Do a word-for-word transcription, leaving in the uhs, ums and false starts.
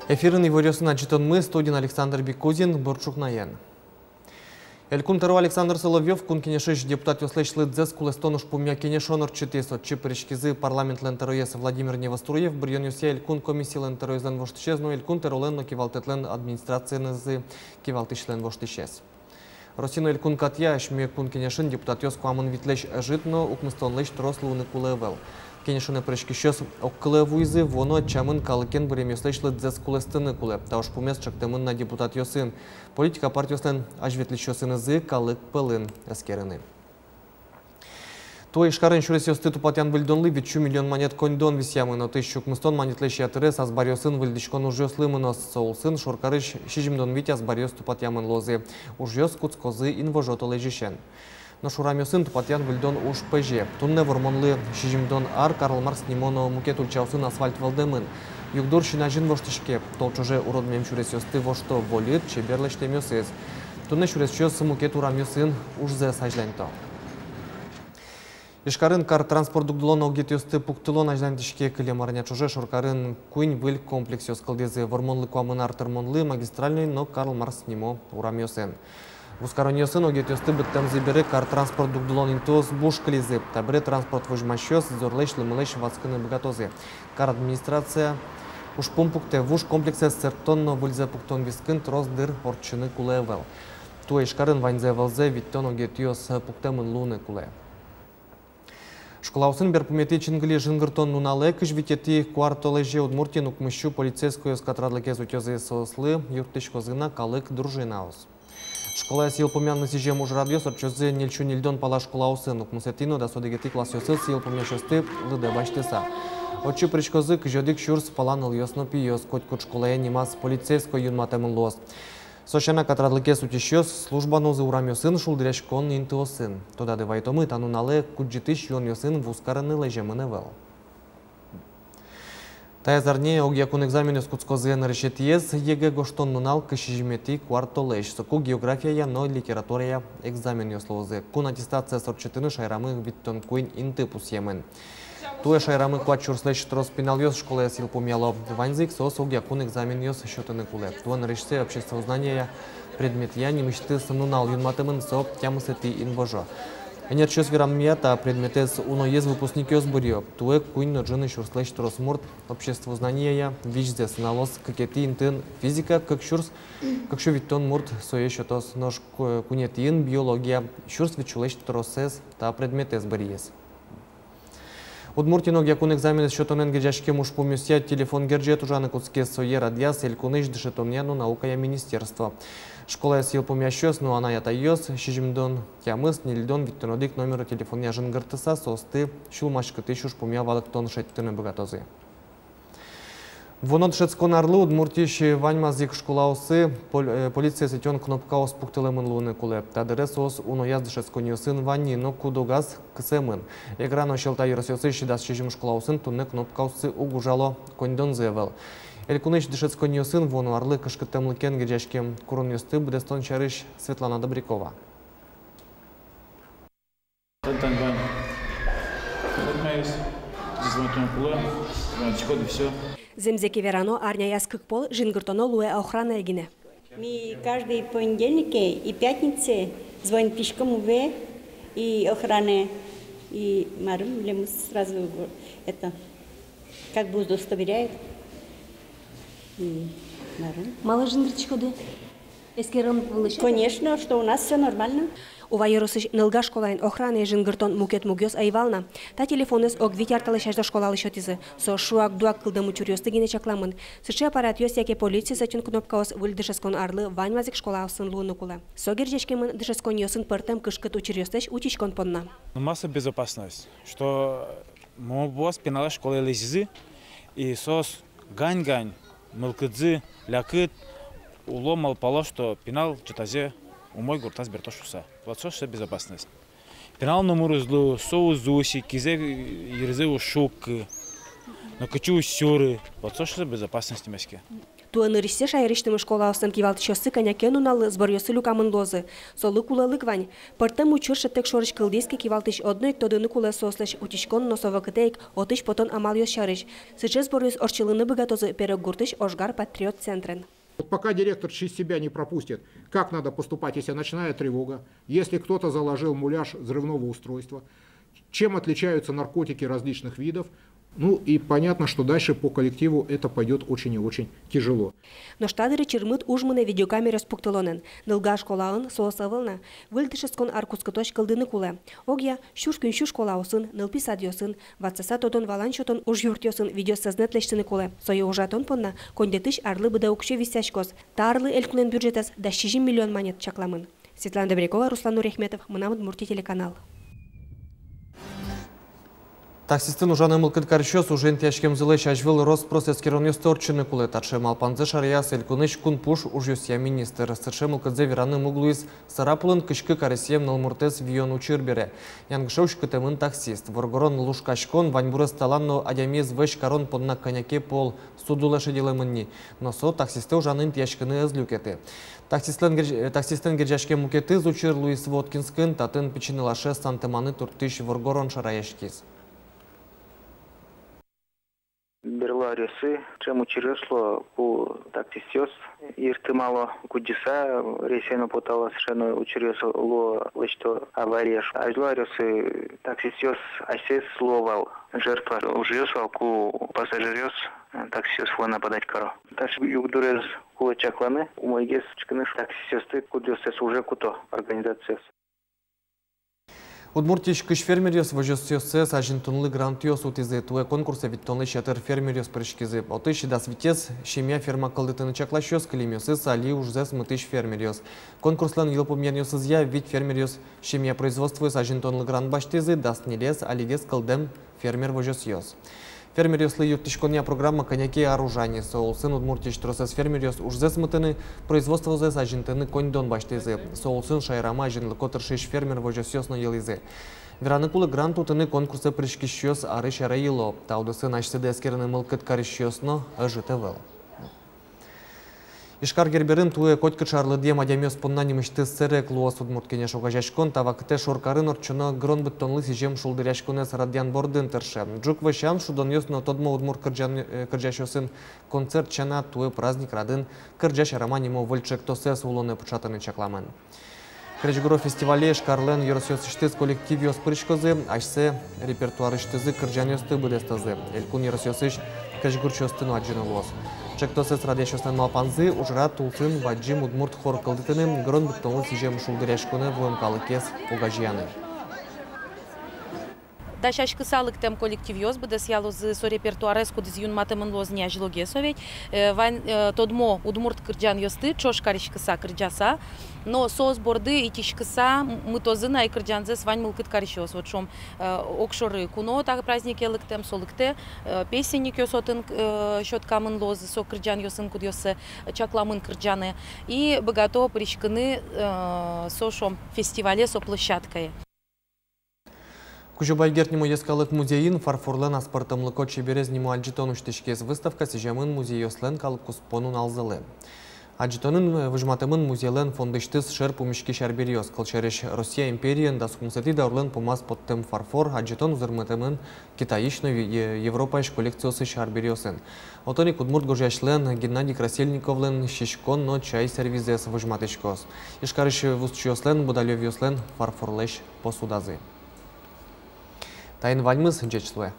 Эфирын иворъёсын адӟытонмы, студиын Александр Бекузин. Бур ӵукнаен. Элькун тӧро Александр Соловьёв Кун Кенешысь депутатъёслэсь лыдзэс кулэстон ужпумъя кенешон ортчытӥз. Отчы пыриськизы парламентлэн тӧроез Владимир Невоструев, быръёнъёсъя элькун комиссилэн тӧроезлэн воштӥсез но элькун тӧролэн но кивалтэтлэн администрациенызы кивалтӥсьлэн воштӥсез. Россиын но элькун катъя асьме Кун Кенешын депутатъёс куамын витьлэсь ӧжыт но укмыстонлэсь трос луыны кулэ ӧвӧл. Кенешонэ пыриськисьёс огкылэ вуизы, вуоно ӧтчамын калыкен быръемъёслэсь лыдзэс кулэстыны кулэ. Та ужпумез ӵектэмын на депутатъёсын, политика партиослэн азьветлӥсьёсынызы калык пӧлын эскерыны. Туэ Ижкарын сюресъёсты тупатъян-выльдонлы витьсю миллион манет коньдон висъямын. Отысь укмыстон манетлэсь ятырез азбаръёсын выльдӥськон ужъёслы мыноз. Со улсын шоркарысь сизьымдон вить азбаръёс тупатъямын луозы. Ужъёс кутскозы инвожо толэзьысен. Нош урамъёсын тупатъян-выльдон уж пӧзе. Туннэ Вормонлы сизьымдон ар Карл Маркс нимо но мукет ульчаосын асфальт вӧлдэмын. Югдур син азьын воштӥське. Тол ӵоже уродмем сюресъёсты вошто вольыт, чебер лэсьтэмъёсыз. Туннэ сюресчиос мукет урамъёсын ужзэс азьланьто. Ижкарын кар транспорт дугдылон огетъёсты пуктылон азьланьтӥське. Кылем арня ӵоже шоркарын куинь выль комплексъёс кылдӥзы: Вормонлы куамын ар тырмонлы, Магистральной но Карл Маркс нимо урамъёсын. Вузкаронъёсын огетъёсты быдтэмзы бере кар транспорт дугдылон интыос буш кылизы. Табере транспорт возьмасьёс зорлэсь лымылэсь ватскыны быгатозы. Кар администрация ужпум пуктэ: вуж комплексэз сэрттон но выльзэ пуктон вискын трос дыр ортчыны кулэ ӧвӧл. Туэ Ижкарын ваньзэ-вылзэ витьтон огетъёс пуктэмын луыны кулэ. Школаосын берпуметӥ чингыли жингыртон нуналэ, кызь витетӥ куартолэзе, Удмуртиын укмыссю полицейскойёс катрадлыкез утёзы. Соослы юрттӥськозы на калык дружинаос. Школаез йылпумъянлы сӥзем ужрадъёс ортчозы ньыльсю ньыльдон пала школаосын, укмысэтӥ но дас одӥгетӥ классъёсысь йылпумъясьёсты лыдэ басьтыса. Отчы пыриськозы кызь одӥг сюрс пала нылъёс но пиос. Котькуд школае нимаз полицейской юнматэмын луоз. Со сяна катрадлыкез утисьёс служба нуозы урамъёсын, шулдыръяськон интыосын. Тодады вайытомы, та нуналэ кудӟытӥсь юонъёсын вузкарыны лэземын ӧвӧл. Таяз арняе огъякун экзаменъёс кутскозы. Нырысетӥез ЕГЭ гожтон нунал кызь сизьыметӥ куартолэзь. Соку географияя но литературая экзаменъёс луозы. Кун аттестациез ортчытыны шаерамы витьтон куинь инты пусъемын. Туэ шаерамы куать сюрслэсь трос пиналъёс школаез йылпумъяло. Ваньзы ик соос огъякун экзаменъёс сётыны кулэ. Туэ нырысьсэ обществознанияя предметъя нимысьтыз нунал юнматэмын, со тямысэтӥ инвожо. Ӧнерчиос верамъя, та предметэз уноез выпускникъёс быръё. Туэ куинь но ӝыны сюрслэсь трос мурт обществознанияя визьзэ сыналоз. Кыкетӥ интыын физика, кык сюрс кык сю витьтон мурт сое сётоз, нош ку-, куинетӥын биология сюрс витьсюлэсь тросэз та предметэз быръиз. Удмуртиын огъякун экзаменэз сётонэн герӟаськем ужпумъёсъя телефон герӟет ужаны кутскиз. Сое радъяз элькунысь дышетонъя но наукая министерство. Школаез йылпумъясьёс но анай-атайёс сизьымдон тямыс ньыльдон витьтон одӥг номеро телефонъя жингыртыса, соосты сюлмаськытӥсь ужпумъя валэктон шедьтыны быгатозы. Вуоно дышетскон арлы Удмуртиысь ваньмаз ик школаосы пол-, э, полицие сётон кнопкаос пуктылэмын луыны кулэ. Та дыре соос унояз дышетсконниосын вань ни, но куд-огаз кысэмын. Эгра но Сьӧлта ёросъёсысь дас сизьым школаосын туннэ кнопкаоссы уг ужало, коньдонзы ӧвӧл. Элькунысь дышетсконниосын вуоно арлы кышкыттэмлыкен герӟаськем куронъёсты быдэстон сярысь Светлана Добрякова. Тан-тан-тан. Формаез, звонить кулэ, звонить код, и всё. Зэмзэ ке верано, арняяз кык пол жингыртоно луэ охранае гинэ. Ми каждый понедельнике и пятнице звонитӥськом УВЭ и охранае, и марым, милемыз сразу это, как бы удостоверяет. И марым. Малы жингыртӥськоды? Эскерон вылысь. Конечно, что у нас всё нормально. Ува ёросысь Нылга школаын охранае жингыртон мукет мугъёс ӧй вал на. Та телефонэз ог вить ар талэсь азьло школалы сётӥзы. Со шуак-дуак кылдэм учыръёсты гинэ чакламын. Сыӵе аппаратъёс яке полицие сётон кнопкаос выль дышетскон арлы ваньмаз ик школаосын луыны кулэ. Со герӟаськемын дышетсконниосын пӧртэм кышкыт учыръёслэсь утиськон понна. Масса безопасность, что мон быгатӥ пиналъёс школае лэзизы, и соос гань-гань мылкыдзы лякыт уло, малпало, что пинал чотазе умой гуртаз бертоз шуыса. Вот со сыӵе безопасность. Пинал номырыз луэ, со уз усьы, кизэ, йырзэ уз шуккы, нокытчы уз сюры. Вот со сыӵе безопасность нимаське. Туэ нырысьсэ шаерысьтымы школаослэн кивалтӥсьёссы кӧня ке нуналлы сборъёсы люкамын луозы. Солы кулэлык вань. Пӧртэм учыр шӧдтэк шорысь кылдӥз ке, кивалтӥсь одно ик тодыны кулэ соослэсь утиськон но со вакытэ ик отысь потон амалъёс сярысь. Сыӵе сборъёс ортчылыны быгатозы Перек гуртысь «Ожгар патриот» центрын. Вот пока директор через себя не пропустит, как надо поступать, если начинается тревога, если кто-то заложил муляж взрывного устройства, чем отличаются наркотики различных видов, ну и понятно, что дальше по коллективу это пойдёт очень и очень тяжело. Нош та дыре чырмыт уж мынэ видеокамеръёс пуктылонэн. Нылга школаын соос ӧвӧл на. Выль дышетскон ар кутскытозь кылдыны кулэ. Огъя, сюрс куинь сю школаосын, нылпи садъёсын, ватсаса тодон-валан сётон ужъюртъёсын видеосэзнэт лэсьтыны кулэ. Сое ужатон понна коньдэтысь арлы быдэ уксё висъяськоз. Та арлы элькунлэн бюджетэз дас сизьым миллион манет чакламын. Светлана Добрякова, Руслан Нуряхметов, «Мынам Удмуртие» телеканал. Таксистын ужаны мылкыд карисьёс ужен тӥяськемзылэсь азьвыл рос-прос эскеронъёсты ортчыны кулэ. Таӵе малпанзэ шараяз элькунысь кунпуш ужъёсъя министр. Сыӵе мылкыдзэ вераны муг луиз Сарапулын кызь кык аресъем нылмуртэз виён учыр бере. Янгыше уськытэмын таксист. Воргорон лушкаськон, ваньбурез талан но адямиез вӧсь карон понна кӧня ке пол суд улэ шедилэмын ни. Но со таксистэ ужанын тӥяськыны ӧз люкеты. Таксистлэн герӟ-, э, таксистэн герӟаськем мукетыз учыр луиз Воткинскын. Татын пичи нылашез сантэманы турттӥсь воргорон шараяськиз. Берло аръёсы ӵем учыръёс луо, ку таксистъёс йыртымало, кудӟыса рейсэ но потало, сыӵе но учыръёс луо, лэсьто авариос. Азьло аръёсы таксистъёс асьсэос луо вал жертва, ужъёс вал, ку пассажиръёс, э, таксистъёслы нападать каро. Таӵе югдурез кулэ чакланы, умойгес учкыны таксистъёсты, кудъёссэс уже куто организациос. Удмуртиысь кызь фермеръёс возёсъёссэс азинтонлы грантъёс утӥзы. Туэ конкурсэ витьтонлэсь ятыр фермеръёс пыриськизы. Отысь дас витез семья ферма кылдытыны чакласьёс, кылемъёсыз али ужзэс мытӥсь фермеръёс. Конкурслэн йылпумъянъёсызъя вить фермеръёс семья производствоез азинтонлы грант басьтӥзы, дас ньылез алигес кылдэм фермер возёсъёс. Фермеръёслы юрттӥськонъя программа кӧня ке ар ужа ни. Со улсын Удмуртиысь тросэз фермеръёс ужзэс мытыны, производствозэс азинтыны коньдон басьтӥзы. Со улсын шаерамы азинлыко тыршись фермер возёсъёс но йылӥзы. Вераны кулэ, грант утыны конкурсэ пыриськисьёс арысь аре йыло. Та удысын асьсэды эскерыны мылкыд карисьёс но ӧжыт ӧвӧл. Ижкар Герберын туэ котькыӵе арлыдъем адямиос понна нимысьтыз сэрег луоз. «Удмурт кенеш» огазеяськон та вакытэ шоркарын ортчоно гырон быдтонлы сӥзем шулдыръяськонэз радъян бордын тырше. Ӝук вӧсян, шудонъёс но тодмо удмурт кырӟан-, э, кырӟасьёсын концерт сяна, туэ праздник радын «Кырӟа сярама» нимо выль ӵектосэз улонэ пыӵатыны чакламын. «Крезьгуро» фестивале Ижкарлэн ёросъёсысьтыз коллективъёс пыриськозы, асьсэ репертуарысьтызы кырӟанъёсты быдэстозы. Элькун ёросъёсысь крезьгурчиосты но адӟыны луоз. Ӵектосэз радъясьёслэн малпанзы — ужрад улсын бадӟым удмурт хор кылдытыны, гырон быдтонлы сӥзем шулдыръяськонэ вуэм калыкез огазеяны. Дасяськыса лыктэм коллективъёс быдэсъялозы со репертуарез, кудӥз юнматэмын луоз ни азьлогес, со ведь, э, вань, э, тодмо удмурт кырӟанъёсты ӵош кариськыса, кырӟаса, но соос борды итиськыса м-, мытозы на и кырӟанзэс вань мылкыд карисьёс. Вот шуом, э, огшоры куно та празднике лыктэм, со лыктэ, э, песенникъёс отын, э, сёткамын луозы со кырӟанъёсын, кудъёссэ чакламын кырӟаны, и быгато пыриськыны, э, со, шуом, фестивале, со площадкае. Кузебай Герд нимо йӧскалык музейын «Фарфорлэн аспӧртэмлыко чеберез» нимо адӟытон усьтӥськиз. Выставка сӥземын музейёслэн калыккуспо нуналзылы. Адӟытонын возьматэмын музейлэн фондысьтыз шер пумиськись арбериос. Кылсярысь, Россия империен дас укмысэтӥ даурлэн пумаз поттэм фарфор адӟытон узырмытэмын Китайысь но Е-, Европаысь коллекциосысь арбериосын. Отын ик удмурт гожъясьлэн Геннадий Красильниковлэн сиськон но чай сервизэз возьматӥськоз. Ижкарысь вузчиослэн, Будалёвъёслэн фарфорлэсь посудазы. Таин ваньмыз, ӟеч луэ.